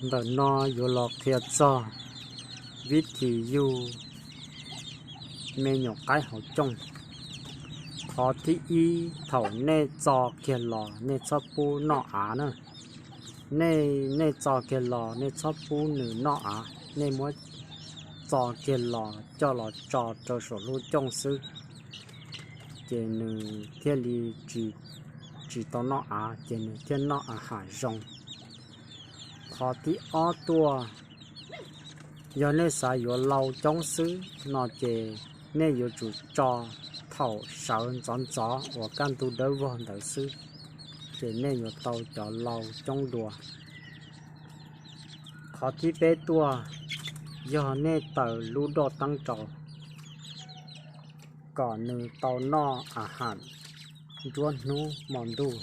Ntawm no yuav los qhia txog vib thim yug me nyuam qaib hauv cooj. Qhov thib ib, thaum nej txo kiag los nej txhob pub noj av na. Nej, nej txo kiag los nej txhob pub nws noj av, nej muab txo kiag los coj los tso rau saum lub cooj xwb, ces nws thiaj li tsis, tsis tau noj av, ces nws thiaj noj a ham zoo. Qhov thib ob tuaj, yog nej xav yuav lau coob xwb no ces nej yuav tsum tso thaum sawv ntxov ntxov uas kaj ntug dawb vog ntawd xwb, ces nej yuav tau cov lau coob dua. Qhov thib peb tuaj, yog nej taws lub doj teeb rau kom nws tau noj a ham nruab hnub hmo ntuj.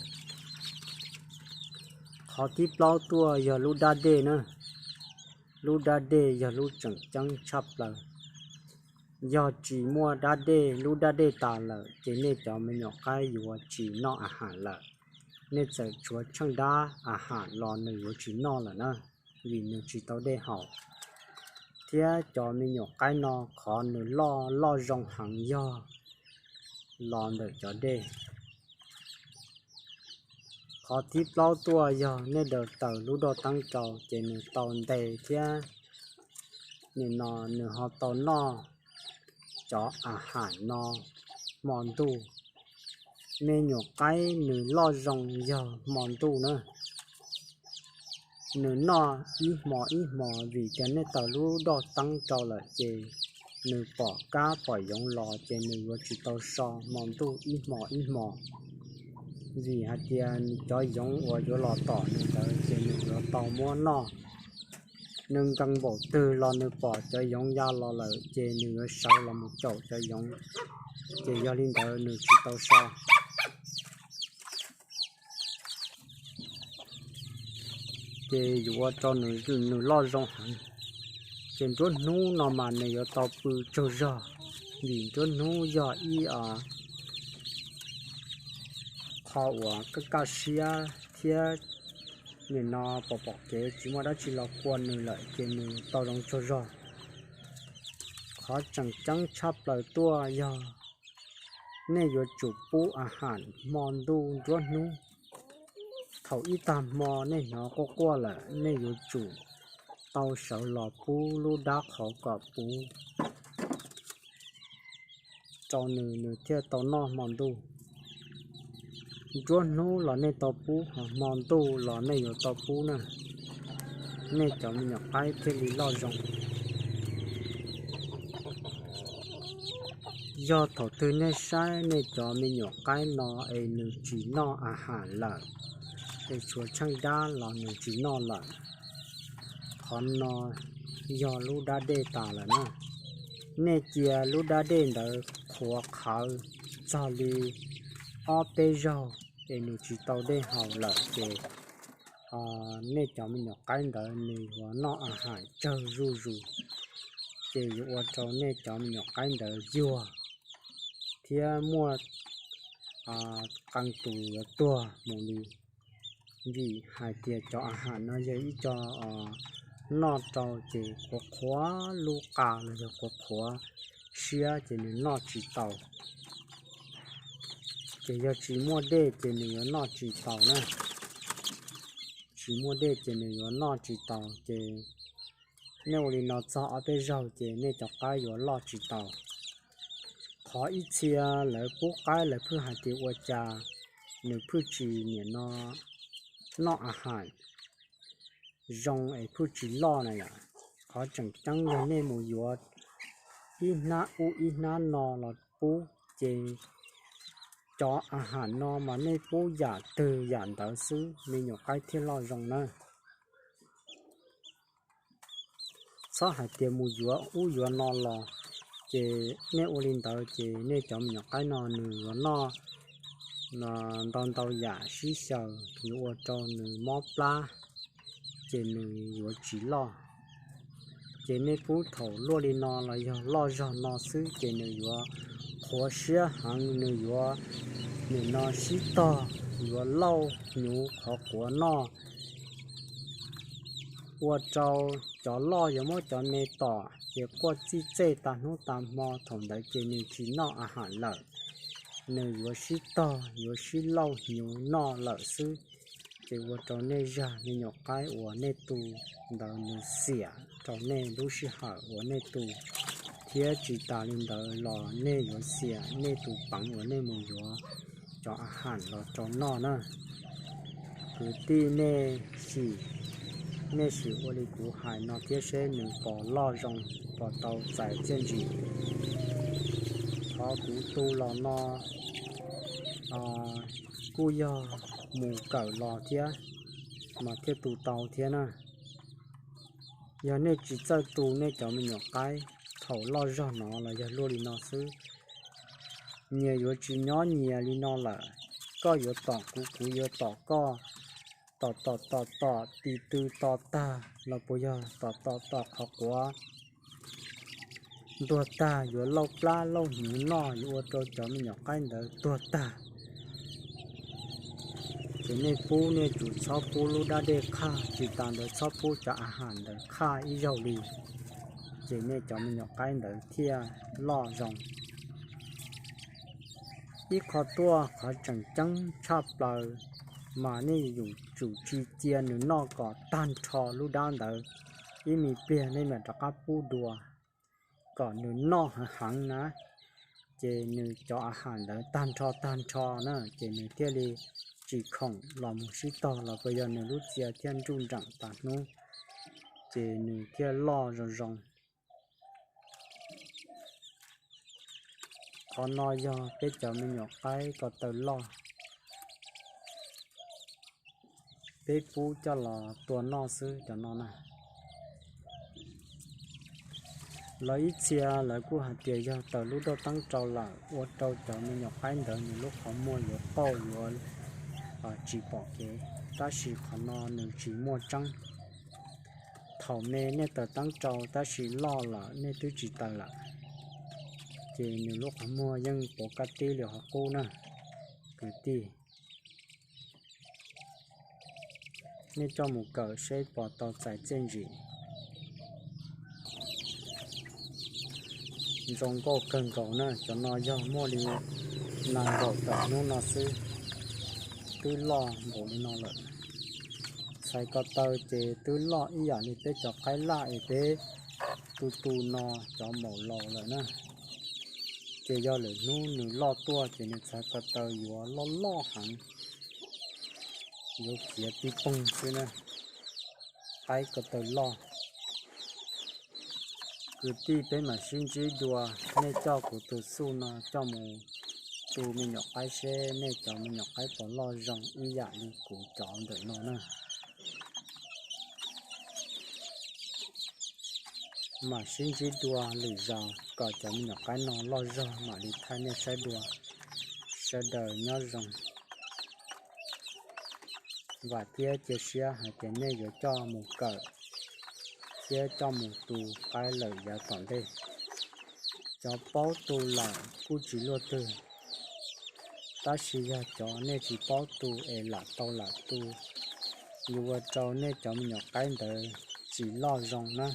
Qhov thib plaub tuaj yog lub dab dej na. Lub dab dej yog lub tseem ceeb tshaj plaws. Yog tsis muaj dab dej, lub dab dej tas lawm ces nej cov me nyuam qaib yuav tsis noj a ham lawm. Nej txawm tshuav tsheej dab a ham los nws yuav tsis noj lawm na, vim nws tsis tau dej haus. Thiab cov me nyuam qaib no qhov nws loj, loj zoo heev yog los ntawm cov dej. Qhov thib plaub tuaj yog nej daws taws lub doj teeb rau ces nws tau nte thiab nim no nws ho tau noj cov a ham no hmo ntuj. Me nyuam qaib nws loj zoo yog hmo ntuj na. Nws noj ib hmo ib hmo vim tias nej taws lub doj teeb rau lawm ces nws pom kab pom yoov los ces nws yuav tsis tau so hmo ntuj ib hmo ib hmo. Vim hais tias nws cov yoov uas yuav los tom nws ntawd ces nws yuav tau muab noj. Nws nkees npaum twg los nws pom cov yoov ya los lawm ces nws yuav sawv los mus caum cov yoov, ces yog li ntawd nws tsis tau so. Ces yuav ua rau nws loj zoo heev. Ces nruab hnub no mas nws yuav tau pw tsaug zog, vim nruab hnub yog ib qho uas kaj kaj siab thiab nim no pom pom kev tsis muaj dab tsi los kua nws lawm ces nws tau zoo tsaug zog. Qhov tseem ceeb tshaj plaws tuaj yog nej yuav tsum pub a ham hmo ntuj nruab hnub. Thaum ib tag hmo nej hnov quaj quaj lawm nej yuav tsum tau sawv los pub lub dab qhauv kom puv rau nws, nws thiaj tau noj hmo ntuj. Nruab hnub los nej tau pub, hmo ntuj los nej yuav tau pub na, nej cov me nyuam qaib thiaj li loj zoo. Yog thaum twg nej saib nej cov me nyuam qaib no es nws tsis noj a ham lawm, es tshuav tsheej dab los nws tsis noj lawm, qhov no yog lub dab dej tas lawm na. Nej cia lub dab dej ntawd qhuav qhawv txog li ob peb zaug es nws tsis tau dej haus lawm ces nej cov me nyuam qaib ntawd nws yuav noj a ham tsawg zuj zus, ces yuav ua rau nej cov me nyuam qaib ntawd yuag thiab muaj qee tus yuav tuag mus li. Vim hais tias cov a ham no yog ib co noj rau ces qhuav qhuav lub qa los yog qhuav qhuav siab ces nws noj tsis taus. Ces yog tsis muaj dej ces nws yuav noj tsis taus na. Tsis muaj dej ces nws yuav noj tsis taus ces nej ua li no txog ob peb zaug ces nej cov qaib yuav loj tsis taus. Qhov ib txhia lawv pub qaib lawv pheej hais tias ua cas nws pheej tsis nim no noj a ham zoo es pheej tsis loj na yom. Qhov tseem ceeb yog nej mus yuav ib hnab ub ib hnab no los pub ces cov a ham no mas nej pub yam twg yam ntawd xwb me nyuam qaib thiaj loj zoo na. Txhob hais tias mus yuav ub yuav no los, ces nej ua li ntawd ces nej cov me nyuam qaib no nws yuav noj ntau ntau yam sib xyaw yuav ua rau nws mob plab, ces nws yuav tsis loj. Ces nej pub thaum luaj li no los yog loj zog no xwb ces nws yuav qhuav siab heev, nws yuav nim no sib tog, yuav lauj hnyuv qhov quav noj. Ua rau cov loj yuav muab cov me tom ces quaj txij txej tas hnub tas hmo, thaum ntawd ces nws tsis noj a ham lawm, nws yuav sib tog yuav sib lauj hnyuv noj lawm xwb. Ces ua rau nej zag me nyuam qaib uas nej tu ntawd nws xiam rau nej lub sij hawm uas nej tu, thiab tsis tas li ntawd los nej yuav xiam nej tus peev uas nej mus yuav cov a ham los rau noj na. Kwv tij nej sim, nej sim ua li kuv hais no thiab seb nws puas loj zoo, puas tau txais txiaj ntsim. Qhov kuv tu los no kuj yog mus kawm los thiab mas thiaj tu tau thiab na. Yog nej tsis txawj tu nej cov me nyuam qaib thaum loj zog no los yog luaj li no xwb, nyias yuav tsis nyob nyias li no lawm. Koj yuav tom kuv, kuv yuav tom koj, tom tom tom tom tis tw to tag los puas yog tom tom tom qhov quav ntuag tag, yuav lauj plab lauj hnyuv noj, yuav ua rau cov me nyuam qaib ntawd tuag tag. Ces nej pub nej yuav tsum txhob pub lub dab dej qhaj, tsis tas ntawd txhob pub cov a ham ntawd qhaj ib zaug li, ces nej cov me nyuam qaib ntawd thiaj loj zoo. Ib qho tuaj qhov tseem ceeb tshaj plaws mas nej yuav tsum tsis cia nws noj kom tag nrho lub dab ntawd, ib me pliag nej mam rov qab pub dua kom nws noj heev heev na. Ces nws cov a ham ntawd tag nrho tag nrho na ces nws thiaj li tsis khoom los mus sib tog los puas yog nws lub txia thiaj nruj nreem tas hnub, ces nws thiaj loj zoo zoo. Qhov no yog peb cov me nyuam qaib ko taw loj, peb pub coj los tua noj xwb cov no na. Lawv ib txhia lawv kuj hais tias yog tawm lub dauj teeb rau lawm ua rau cov me nyuam qaib ntawd nws lub qhov muag yuav qauj yuav tsis pom kev, tab sis qhov no nws tsis muaj tseeb. Thaum me nej tawm teeb rau tab sis loj lawm nej twb tsis tawm lawm, ces nws lub qhov muag yeej puv kab tib li qhov qub na. Kwv tij, nej coj mus kawm seb puas tau txais txiaj ntsim. Zoo nkauj kawg nkaus na, cov no yog muaj li nees nkaum tawm hnub no xwb, twb loj npaum li no lawm. Txhais ko taw ces twb loj ib yam li peb cov qaib laj es peb tu tu no cov maum laus lawm na. Ces yog lwm hnub nws loj tuaj ces nws txhais ko taw yuav loj loj heev, yuav khiav pib poog xwb na. Qaib ko taw loj. Kwv tij, peb mam sib ntsib dua, nej coj kuv tus xuj no coj mus tu me nyuam qaib seb nej cov me nyuam qaib puas loj zoo ib yam li kuv cov ntawm no na. Mam sib ntsib dua lwm zaus kom cov me nyuam qaib no loj zog mam li thaij nej saib dua. Sawv daws nyob zoo. Vam thiab cia siab hais tias nej yuav coj mus kawm thiab coj mus tu qaib lawm yav tom ntej. Cov paub tu lawm kuj tsis luaj twg, tab sis yog cov nej tsis paub tu es lam tau lam tu, yuav ua rau nej cov me nyuam qaib ntawd tsis loj zoo na.